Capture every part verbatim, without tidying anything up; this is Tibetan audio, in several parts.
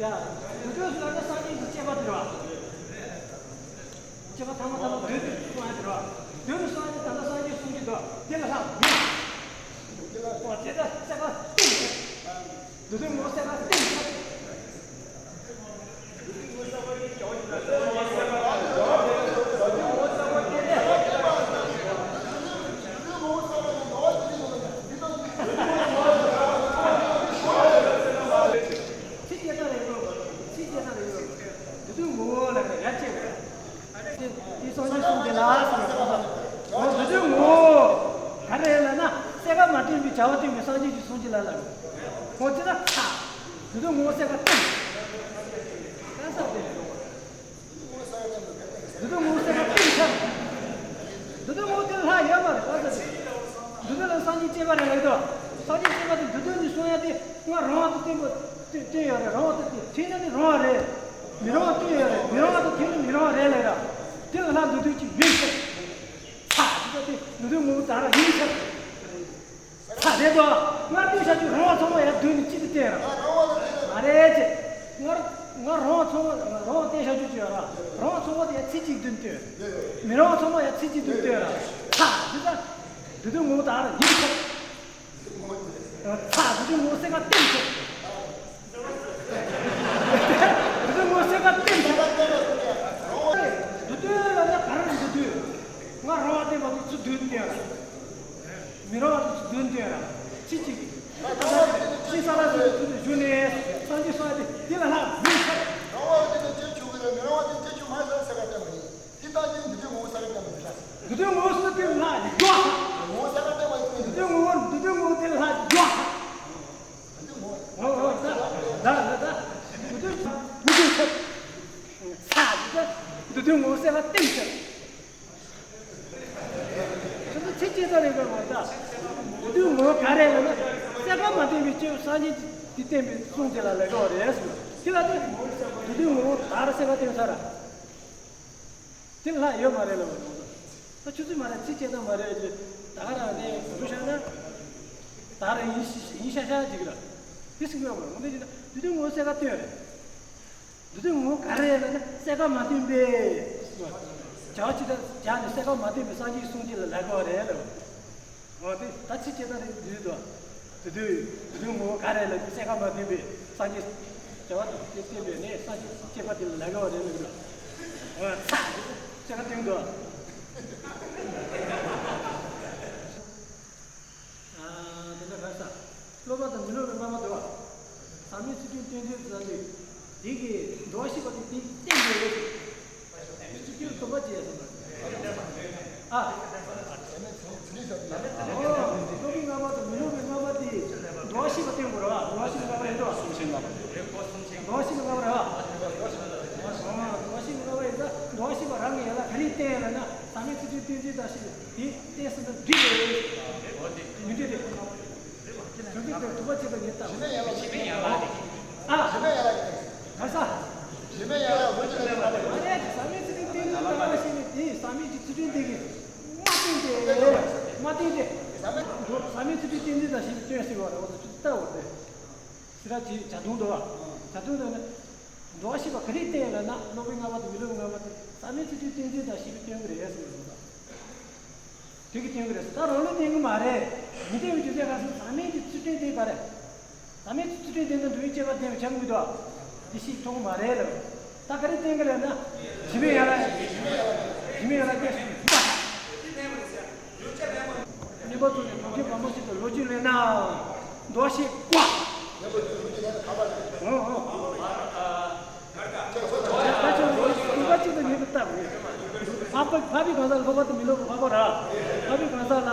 ཡ། དུས་གསུམ་ལ་ནི་སངས་རྒྱས་ཀྱི་བསྐྱེད་པ་དེ་རེད་བ། བསྐྱེད་པ་ཐ་མ་ཐ་མ་བདུན་དུ་གསུངས་ཡ་དེ་རེད་བ། བདུན་དུ་གསུངས་ཡ་དེ་ད་ལྟ་སངས་རྒྱས་གསུངས་ཀྱི་འདུག་དེ་ལ་ལྷག་མེད། འོ་དེ་ལ་བསྐྱེད་པ་སྟོང་ཟེར། བདུད་འདུལ་ངོ་བོ་བསྐྱེད་པ་སྟོང་ཟེར། ཚིག་སྐྱེ་ས་རེད་ལོ། ཚིག་སྐྱེ་ས་རེད་ལོ། བདུད་འདུལ་ངོ་བོ་ལ་རེ་ཡ་བྱེད་པས། དེ་སངས་རྒྱས་གསུངས་དེ་ལ་ཟེར་བ་དང་། འོ་བདུད་འདུལ་ངོ་བོ་ག་རེ་ལབ་ན་བསྐྱེད་པ་མ་བསྟེན་པའི་བྱ་བ་བསྟེན་པའི་སངས་རྒྱས་ཀྱི་གསུང་གཅིག་ལ་ལ་རེད། འོ་དེ་ལ་ཚ། བདུད་འདུལ་ངོ་བོ་བསྐྱེད་པ་སྟོང་། ག་ས་བདེ། བདུད་འདུལ་ངོ་བོ་བསྐྱེད་པ་སྟོང་ཚར། བདུད་འདུལ་ངོ་བོ་དེ་ལྷག་ཡོད་མ་རེད་པ་ཟེར། བདུད་འདུལ་ལ་སངས་རྒྱས་བསྐྱེད་པ་རེད་ལབ་དོ། སངས་རྒྱས་བསྐྱེད་པ་དེ་བདུད་འདུལ་ནས་གསུང་ཡ་དེ་སྔར་རང་དབང་དུ་བསྟན་པ་བསྟན་བསྟན་ཡོད་རེད། རང་དབང་དུ་བསྟན་ཐོས་ན་ནི་རང་དབང་རེད། མི་རང་དབང་བསྟན་ཡོད་རེད། མི་རང་དབང་དུ་ཐོས་ན་མི་རང་དབང་རེད་ལབ་ར། དེ་ལ་ལྷག་བདུད་འདུལ་གྱི་ཡོད་ཟེར། ཚ་དེ་ཚོ་དེ་བདུད་འདུལ་ངོ་བོ་དེ་རང་ཡིན་ཟེར། ཚ་རེད་དོ། སྔར་བསྟན་བྱ་རྒྱུ་རང་དབང་ཚང་མ་ཡར་བདུད་ནས་གཅིག་ཏུ་བསྟན་ར། མ་རེད་ཅེ། སྔར་སྔར་རང་དབང་ཚང་མ་རང་དབང་བསྟན་བྱ་རྒྱུ་ཅེས་ར། རང་དབང་ཚང་མ་དེ་ཡར་ཚིག་གཅིག་བདུན་བསྟན། མི་རང་དབང་ཚང་མ་ཡར་ཚིག་གཅིག་བདུན་བསྟན་ར། ཚ་དེ་ཚ། བདུད་འདུལ་ངོ་བོ་དེ་རང་ཡིན་ཟེར། ཚ་བདུད་འདུལ་ངོ་བོ་བསྐྱེད་པ་སྟོང་ཟེར། བདུད་འདུལ་ངོ་བོ་བསྐྱེད་པ་སྟོང་ཟེར། བདུད་འདུལ་ལ་ནི་ག་རེ་བདུད་འདུལ། ང་རང་དབང་བསྟན་པ་དེ་ཚུར་བདུན་བསྟན་ར། མི་རང་དབང་དེ་ཚུར་བདུན་བསྟན་ར། ཚིག་གཅིག་ད་ལྟ་ཤི་ས་ལ་སོགས་ཚུར་དུ་བཞུགས་ནས་སངས་རྒྱས་གསུངས་ཏེ་དེ་ལ་ལྷག་མེད་ཟེར། རང་དབང་དེ་ཚུར་བྱུང་གི་རེད། མི་རང་དབང་དེ་ཚུར་བྱུང་མ་ཟེར་ཟེར་བ་ལྟ་བུ་ཡིན། དེ་ལྟ་ཅི་བདུད་འདུལ་ངོ་བོ་བསྐྱེད་པ་སྟོང་ཟེར། བདུད་འདུལ་ངོ་བོ་སུ་དེ་ལ་ཡོད། ངོ་བོ་བསྐྱེད་པ་སྟོང་ཟེར། བདུད་འདུལ་ངོ་བོ་བདུད་འདུལ་ངོ་བོ་དེ་ལ་ཡོད། འོ་འོ་ད་ད་ད་ད། འདོད་དོན་ངོ་བོ་གསལ་ཁ་བསྟན་ཟེར། ཁྱོད་ཚོ་ཚིག་གཅིག་ཙམ་རེད་པས་མ་གཏོགས། འདོད་དོན་ངོ་བོ་ག་རེ་ལབ་ན། གསལ་ཁ་མ་བསྟན་པའི་སྐྱེ་བོ་སངས་རྒྱས་ཀྱིས་དེ་བསྟན་པའི་གསུང་དེ་ལ་ལབ་དགོས་རེད་ཟེར། དེ་ལ་དེ་འདོད་དོན་ངོ་བོ་ད་ར་གསལ་ཁ་བསྟན་ས་ར། དེ་ལ་ཡོད་མ་རེད་ལབ་པ་རེད། ད་ཆུ་ཚོད་མ་རེད། ཚིག་བཅད་སྟངས་མ་རེད་ཀྱི། ད་ག་རང་དེ་འགྲོ་བཞག་ན། ད་རང་ཡིན་ཤ་ཡིན་ཤ་ཤ་ཅིག་ར། དེ་སྲིད་ཡོད་མ་རེད། འོ་འདི་ཅིག་ན་འདོད་དོན་ངོ་བོ་གསལ་ཁ་བསྟན་རེད། འདོད་དོན་ངོ་བོ་ག་རེ་ལབ་ན་གསལ་ཁ་མ་བསྟན་པའི། བྱ་བ་ཅི་ལྟར་བྱས་ནས་གསལ་ཁ་མ་བསྟན་པའི་སངས་རྒྱས་ཀྱི་གསུང་ཅིག་ལ་ལབ་དགོས་རེད་ལབ། འོ་དེ་ད་ཚིག་བཅད་སྟངས་རེད་འདུག་དོ། འདོད་དོན་འདོད་དོན་ངོ་བོ་ག་རེ་ལབ་ཀྱི་གསལ་ཁ་མ་བསྟན་པའི་སངས་རྒྱས། བྱ་བ་དང་དེ་བསྟན་པས་ནི་སངས་རྒྱས་སྐྱེས་པ་དེ་ལ་ལབ་དགོས་རེད་ལབ་ཀྱི་ར། འོ་ཚ། གསལ་ཁ་བསྟན་དོ། ཨ། དེ་འདྲ་ག་རེ་ཟ། སློབ་པ་དང་མི་སློབ་པའི་སྔ་མ་འདུག་བ། ཟག་མེད་ཚུལ་ཁྲིམས་བསྟན་འཛིན་དུ་ཟ་འདུག་དེ་གི་འདུལ་བ་ཤེས་པ་དེ་དེ་བསྟན་དགོས་རེད། ཚུལ་ཁྲིམས་སྡོམ་པ་བྱས་སོང་། ཨ། ཨོ། སློབ་པའི་སྔ་མ་དང་མི་སློབ་པའི་སྔ་མ་དེ་འདུལ་བ་ཤེས་པ་བསྟན་དགོས་རེད་བ། འདུལ་བ་ཤེས་པའི་སྔ་མ་རེད་འདུག་བ། འདུལ་བ་ཤེས་པའི་སྔ་མ་རེད་བ། ཨོ། འདུལ་བ་ཤེས་པའི་སྔ་མ་རེད་ད། འདུལ་བ་ཤེས་པ་རང་གི་ཡན་ལག་ག་ལེར་བསྟན་ཡོད་ལབ་ན། ཟག་མེད་ཚུལ་ཁྲིམས་བསྟན་འཛིན་དང་ཞེས་པའི་དེ་བསྟན་ཟིན་ན་འགྲིག་རེད། མི་འགྲིག་རེད། དོན་གྱི་དོན་ཐུག་པ་ཅིག་ལ་ངས་བལྟ། ཞི་མི་ཡན་ལག་ཞི་མི་ཡན་ལག་ཨ། ག་ས། ཞི་མི་ཡན་ལག་ལོ་ཅི་ལ་ཡོད་པ་རེད། ཨ་རེ། ཟག་མེད་ཚུལ་ཁྲིམས་བསྟན་འཛིན་དང་ཞེས་པའི་དེ་ཟག་མེད་ཀྱི་ཚུལ་ཁྲིམས་དེ་གིས་མ་བསྟན་ཏེ། མ་བསྟན་ཏེ། ཟག་མེད། ཟག་མེད་ཚུལ་ཁྲིམས་བསྟན་འཛིན་དང་ཞེས་པའི་སྐྱོན་ཟེར་བ་རེད། འོ་ཚོ་ཅིག་ལྟ་འོ་དེ། སི་ར་ཅི་བྱ་དུང་དུ་བ། བྱ་དུང་དུ་ནི། འདུལ་བ་ཤེས་པ་ག་རེ་བསྟན་ཡོད་ལབ་ན། སློབ་པའི་སྔ་མ་དང་མི་སློབ་པའི་སྔ་མ་དེ་ཟག་མེད་ཚུལ་ཁྲིམས་བསྟན་འཛིན་དང་ཞེས་པའི་སྐྱོན་གྱིས་རེད་ཟེར་བ་རེད། དེ་གི་སྐྱོན་གྱིས་རེད། ད་རང་ལུགས་བསྟན་གྱི་མ་རེད། མི་བསྟན་པའི་རྒྱུ་མཚན་ག་ཟེར། ཟག་མེད་ཀྱི་ཚུལ་ཁྲིམས་དེ་ག་རེད། ཟག་མེད་ཀྱི་ཚུལ་ཁྲིམས་དེ་ནི་འགྲོ་བའི་དཔྱད་པ་ལྡན་པའི་ཆ་མི་འདུག་དེ་ཤེས་ཐུབ་ཀྱི་མ་རེད་ལབ། ད་ག་རེ་བསྟན་གྱི་རེད་ན། ཞི་མི་ཡན་ལག་ཞི་མི་ཡན་ལག་སྐྱེས་སུ་འཇུག་པ། བསྙེན་པར་རྫོགས་ནས་སྡོམ་རྒྱུན་བར་མ་ཆད་དུ་ལོ་རྒྱུས་ལེན་ན། འདུལ་བ་ཤེས་པ། འོ་འོ། ད་ཆོས་ལུགས་སྟོང་པ་གཅིག་ཏུ་ཉིད་དུ་བལྟ་དགོས། འཕགས་པ་འཕགས་པའི་གང་ཟག་སློབ་པ་དང་མི་སློབ་པ་འཕགས་པ་ར། འཕགས་པའི་གང་ཟག་ལ།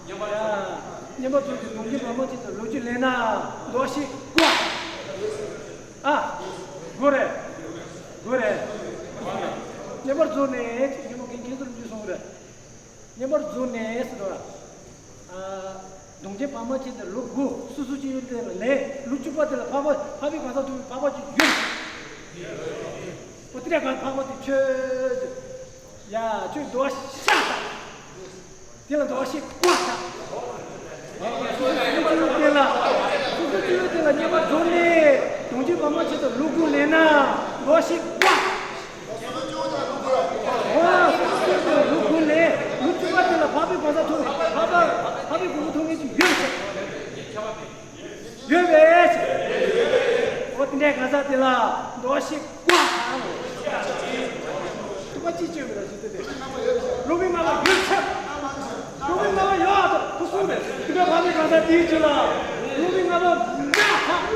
བསྙེན་པར་རྫོགས་ནས་སྡོམ་རྒྱུན་བར་མ་ཆད་དུ་ལོ་རྒྱུས་ལེན་ན། འདུལ་བ་ཤེས་པ། ཨ། དགོས་རེད། དགོས་རེད། བསྙེན་པར་རྫོགས་ནས་ཉོན་མོངས་ཀྱི་ཁྱད་པར་འཇུག་སོང་རེད། བསྙེན་པར་རྫོགས་ནས་ཟེར་བ། ཨ། སྡོམ་རྒྱུན་བར་མ་ཆད་དུ་ལོ་དགུ། སོ་སོ་སྐྱེ་བོའི་དེ་ལ་ལས། ལོ་བཅུ་པ་དེ་ལ་འཕགས་པ་འཕགས་པའི་གང་ཟག་ཐོབ་པའི་འཕགས་པ་ཅིག་ཡོད། འོ་དེ་འདྲ་གང་འཕགས་པ་དེ་ཆོས། ཡ་ཆོས་འདུལ་བ་ཤ་སྟག་དེ་ལ་འདུལ་བ་ཤེས་པ་དང་། སོ་སོ་སྐྱེ་བོའི་དེ་ལ། སོ་སོ་སྐྱེ་བོའི་དེ་ལ་བསྙེན་པར་རྫོགས་ནས་སྡོམ་རྒྱུན་བར་མ་ཆད་དུ་ལོ་དགུ་ལེན་ན་འདུལ་བ་ཤེས་པ། འོ། སོ་སོ་སྐྱེ་བོའི་དེ་ལ་ལོ་དགུ་ལེན། ལོ་བཅུ་པ་དེ་ལ་འཕགས་པའི་གང་ཟག་ཐོབ། འཕགས་པ་འཕགས་པའི་གོ་འཕང་ཐོབ་མཁན་ཅིག་ཡོད་ཟེར། ཡོད་པས། འོ་དེ་འདྲའི་གང་ཟག་དེ་ལ་འདུལ་བ་ཤེས་པ། ཐུབ་པ་ཅིག་སྐྱོན་མེད་ལ་ཞིག་དེ་དེ། སློབ་དཔོན་སྔགས་པ་ཡོད་ཚད། སློབ་དཔོན་སྔགས་པ་ཡོད་ཨ་ད་ཁུ་སུ་རེད། དེ་འདྲ་འཕགས་པའི་གང་ཟག་དེའི་ཆེད་ལ། སློབ་དཔོན་སྔགས་པ་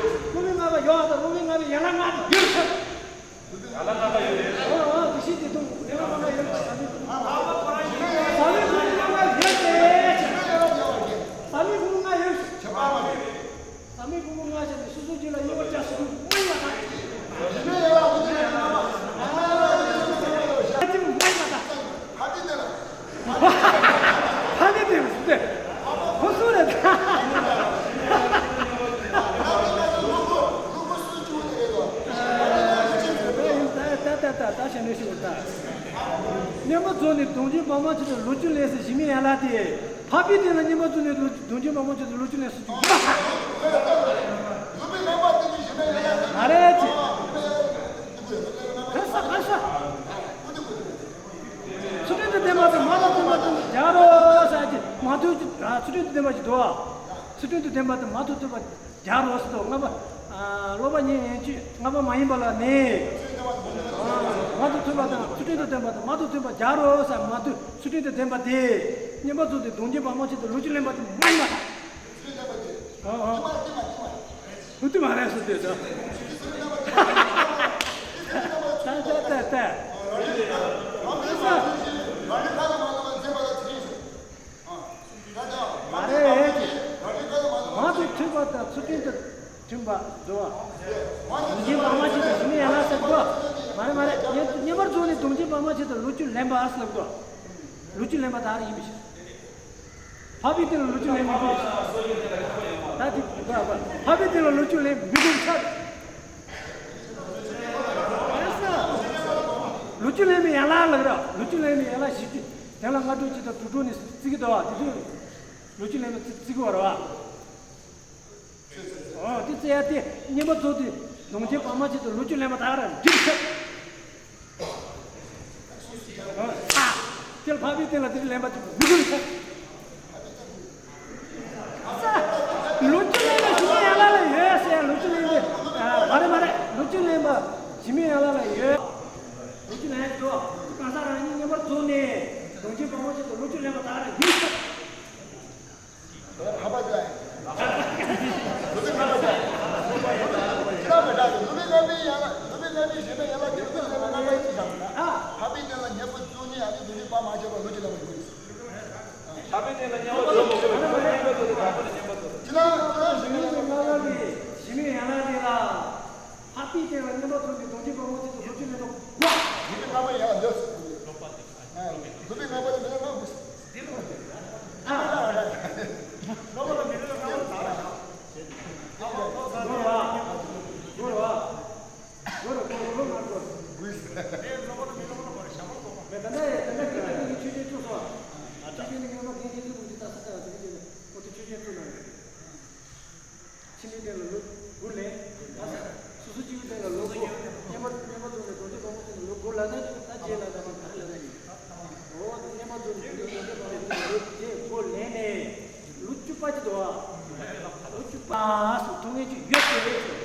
ཡོད་ཨ་ད། སློབ་དཔོན་སྔགས་པ་ཡོད་ཨ་ད། སློབ་དཔོན་སྔགས་པའི་ཡན་ལག་ལྔ་དེ་ཡོད་ཚད། ཡན་ལག་ལྔ་པ་ཡོད་རེད། ཨོ་ཨོ་དེ་བཞིན་དེ་དུ་ཡན་ལག་ལྔ་པ་ཡོད་རེད། ཟག་མེད་ཀུན་སློང་ལྔ་པ་ཡོད་རེད། ཟག་མེད་ཀུན་སློང་ལྔ་ཡོད་རེད། ཟག་མེད་ཀུན་སློང་ལྔ་བྱས་ནས་སོ་སོའི་རྒྱུད་ལ་དབྱེ་བ་བྱ་ཟེར་དུས་མ་ཡིན་པ་དང་། ཨ་ཙི་མ་ཡིན་པ་དང་། ཕ་གི་དེ་རེད་ཟེར་ཏེ། ཁོ་སུ་རེད་ད། ད་ད་ད་ད་ཞལ་ནས་ཞུ་བར་ད། བསྙེན་པར་རྫོགས་ནས་སྡོམ་རྒྱུན་བར་མ་ཆད་དུ་ལོ་རྒྱུས་ལེན་ཟེར་ཞི་མི་ཡན་ལག་དེ། འཕགས་པའི་སྟེང་ལ་བསྙེན་པར་རྫོགས་ནས་སྡོམ་རྒྱུན་བར་མ་ཆད་དུ་ལོ་རྒྱུས་ལེན་ཟེར་རྒྱུ་མ་ཚང་། མ་རེད་ཅེས། ག་ས་ག་ས། ཚུལ་ཁྲིམས་དང་ལྡན་པ་དང་མ་དང་མཐུན་པ་དང་སྦྱར་རོ་ཟེར་གྱི་མ་ཐུབ་ཀྱི། ཚུལ་ཁྲིམས་དང་ལྡན་པ་ཞིག་འདུག་ཚུལ་ཁྲིམས་དང་ལྡན་པ་དང་མ་ཐུབ་ཐུབ་པ་སྦྱར་རོ་ཟེར་དུས་ལྔ་པ། ཨ། སློབ་པ་ཉིད་ཡན་ཆད་ལྔ་པ་མ་ཡིན་པ་ལ་ནི། ཨ། མ་ཐུབ་ཐུབ་པ་དང་ཚུལ་ཁྲིམས་དང་ལྡན་པ་དང་མ་ཐུབ་ཐུབ་པ་སྦྱར་རོ་ཟེར། མ་ཐུབ། ཚུལ་ཁྲིམས་དང་ལྡན་པ་དེ། བསྙེན་པར་རྫོགས་ཏེ་སྡོམ་རྒྱུན་བར་མ་ཆད་དུ་ལོ་རྒྱུས་ལེན་པ་དེ་མ་ཡིན་པ་དང་། ཨ་ཨ། ཧུ་ཏི་མ་རེད་ཟེར་དེ་ཚོ། ད་ད་ད་ད། མ་རེད་ཀྱི། མ་ཐུབ་ཐུབ་པ་དང་ཚུལ་ཁྲིམས་དང་མཐུན་པ་འདུག་བ། སྡོམ་རྒྱུན་བར་མ་ཆད་དུ་ཞི་མི་ཡན་ལག་ཟེར་དགོས། མ་རེད་མ་རེད། ངས་ངེས་པར་རྫོགས་ནས་གདུང་བྱེད་བར་མ་ཆད་དུ་ལོ་བཅུ་ལེན་པ་ཟེར་ལབ་འདུག་ལོ་བཅུ་ལེན་པ་དག་རེ་ཡིན་པ་ཞིག་འཕགས་པའི་སྟེང་ལ་ལོ་བཅུ་ལེན་མི་དགོས། ད་དེ་འཕགས་པའི་སྟེང་ལ་ལོ་བཅུ་ལེན་མི་དགོས་ཆགས། ལོ་བཅུ་ལེན་མི་ཡན་ལག་ལགས་ར། ལོ་བཅུ་ལེན་མི་ཡན་ལག་བཞི་བཅུ། དེ་ལ་སྔ་དྲོ་གཅིག་དང་དྲུག་དྲོ་ནས་བརྩི་གི་འདུག་དེ་དུས་ལོ་བཅུ་ལེན་མི་བརྩི་གི་བ་ར་བ། ཨོ་དེ་བརྩི་ཡ་དེ་གཉེན་པོ་ཚོ་དེ་གདུང་བྱེད་བར་མ་ཆད་དུ་ལོ་བཅུ་ལེན་པ་དག་ར་འགྲིག་ཆགས། ཨ། དེ་ལ་འཕགས་པའི་སྟེང་ལ་དེ་རིང་ལེན་པ་ཅིག་མི་དགོས་ས། ལོ་བཅུ་ལེན་པ་ཞི་མི་ཡན་ལག་ལ་ཡོད་ཟེར། ལོ་བཅུ་ལེན་པའི། ཨ། མ་རེད་མ་རེད། ལོ་བཅུ་ལེན་པ་ཞི་མི་ཡན་ལག་ལ་ཡོད། ལོ་བཅུ་ལེན་དུས་གང་ཟག་རང་ཉིད་ངེས་པར་རྫོགས་ནས་གདུང་བྱེད་བར་མ་ཆད་དུ་ལོ་བཅུ་ལེན་པ་དག་ར་འགྲིག་ཆགས། འཕགས་པ་ཅི་ལ་ཡིན། ནུབ་པའི་ལྔ་པའི་ཡན་ལག་ནུབ་པའི་ལྔ་པའི་ཞི་མི་ཡན་ལག་དེ་ལ་ལྔ་པ་ཅི་བཞག་ན། འཕགས་པའི་སྟེང་ལ་གཉེན་པོ་བཅུ་གཉིས་ཨ་ནི་ནུབ་པའི་བར་མ་ཆད་པ་ལོ་བཅུ་ལེན་པ་དགོས། འཕགས་པའི་སྟེང་ལ་གཉེན་པོ་བཅུ་གཉིས་ཨ་ནི་ནུབ་པའི་བར་མ་ཆད་པ་ལོ་བཅུ་ལེན་པ་དགོས། ཅི་ལ་ཅི་ལ་ཞི་མི་ཡན་ལག་ཞི་མི་ཡན་ལག་དེ་ལ། འཕགས་པའི་སྟེང་ལ་གཉེན་པོ་བཅུ་གཉིས་གདུང་བྱེད་བར་མ་ཆད་དུ་ལོ་བཅུ་ལེན་པ་དགོས། ནུབ་པའི་ལྔ་པ་ཡན་ལག་འདོད། ནུབ་པའི་ལྔ་པ་ལ་མི་ལ་ལྔ་དགོས། ཕྱི་མའི་སྟེང་ལ་ལོ་དགུ་ལེན། ད་སོ་སོ་སྐྱེ་བོའི་སྟེང་ལ་ལོ་དགུ། གཉེན་པོ་གཉེན་པོ་ཚོ་ནས་གདུང་བྱེད་བར་མ་ཆད་ནས་ལོ་དགུ་ལ་ད་ད་རྗེས་ལ་ད་མ་ད་ལ་ད་རེད། འོ་དེ་གཉེན་པོ་ཚོ་ནས་གདུང་བྱེད་བར་མ་ཆད་ནས་ལོ་བརྒྱད་དགུ་ལེན་ནས་ལོ་བཅུ་པ་ཅིག་འདུག་ཨ། ལོ་བཅུ་པ་སུ་ཐུག་ངེས་ཅིག་ཡོད་དེ་རེད་ཟེར།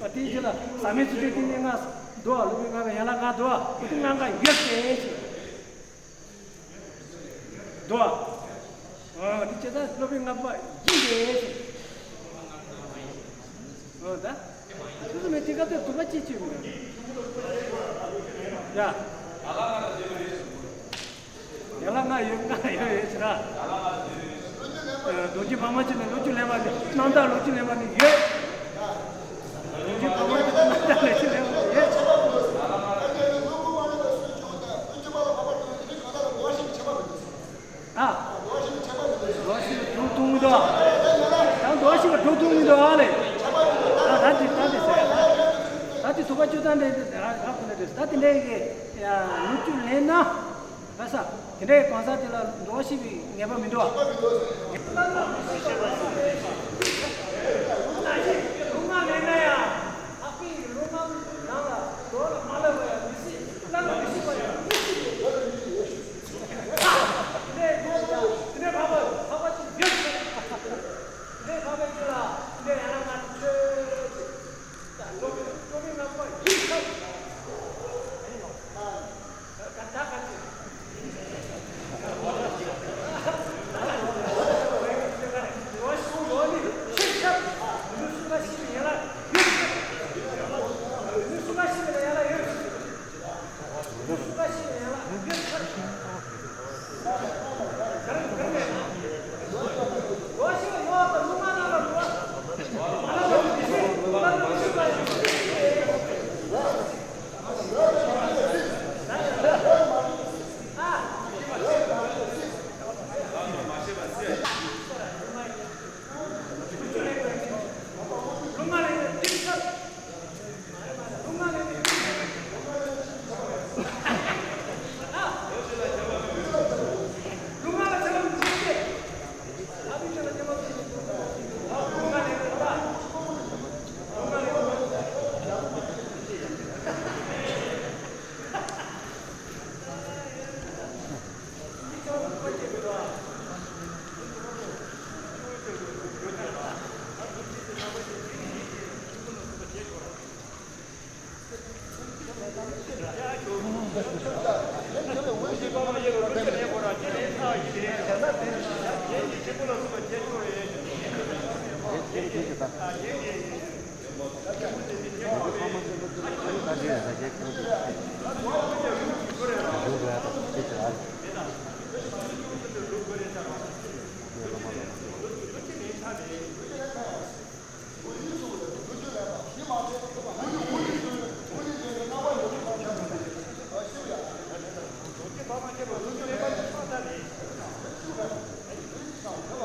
ཨ་དེའི་རྗེས་ལ་ཟག་མེད་ཚུལ་ཁྲིམས་བསྟེན་ནས་ང་འདུག་ཨ། ལུགས་མི་ང་ལ་ཡན་ལག་ལྔ་འདུག་ཨ། ཁོ་དེ་ང་ང་ཡོད་དེ་རེད་ཟེར། འདུག་ཨ། ཨ་དེ་བྱས་ཙང་སློབ་དཔོན་ལྔ་པ་ཡིན་ཏེ། ཨ་ད། སོ་སོ་མེད་དེ་ག་ཚོད་དུ་མ་ཅི་ཅི་མི་འདུག་ཡ། ཡ་ལ་ང་ཡོད་ང་ཡོད་ཡོད་ཟེར་ར། ཨ་གདུང་བྱེད་བར་མ་ཆད་ནས་ལོ་བཅུ་ལེན་པ་ནི་རྣམ་དག་ལོ་བཅུ་ལེན་པ་ནི་ཡོད། གདུང་བྱེད་བར་མ་ཆད་ནས་རྣམ་དག་ལོ་བཅུ་ལེན་པ་ནི་ཡོད། ཨ། རྡོ་ཤིང་གྲོ་ཐུང་མི་འདུག་ད་རྡོ་ཤིང་གྲོ་ཐུང་མི་འདུག་ཨ་ལེ། ད་ད་དེ་ད་དེ་ཟེར། ད་དེ་ཐུག་པ་བཅུ་ཐམ་འདྲ་ཡིན་ད་ད་ཁོ་ན་འདྲ་ད་དེ་འདྲ་ཡིན་གི། ལོ་བཅུ་ལེན་ན། ད་ས། དེ་འདྲའི་གང་ཟག་དེ་ལ་རྡོ་ཤིང་གི་ངེས་པ་མི་འདུག་ཨ། ལོ་ལྔ་ལེན་ན་ཡང་། ལྷག་པའི་ལོ་ལྔ་ནང་ལ་རྡོ་ལ་མ་ལབ་པ་ཡང་མི་སྲིད། བླ་ན་མི་ཤེས་པ་ཡང་མི་སྲིད། དེ་ནས་དེ་ནས་འཕགས་པ་འཕགས་པ་ཅིག་ཡོད། དེ་ནས་འཕགས་པའི་ཚུལ་ལ་དེ་ནས་ཡང་ན་ང་ཚོས་ད་སློབ་དཔོན་སློབ་དཔོན་ལྔ་པ་ཡིན་ཁ།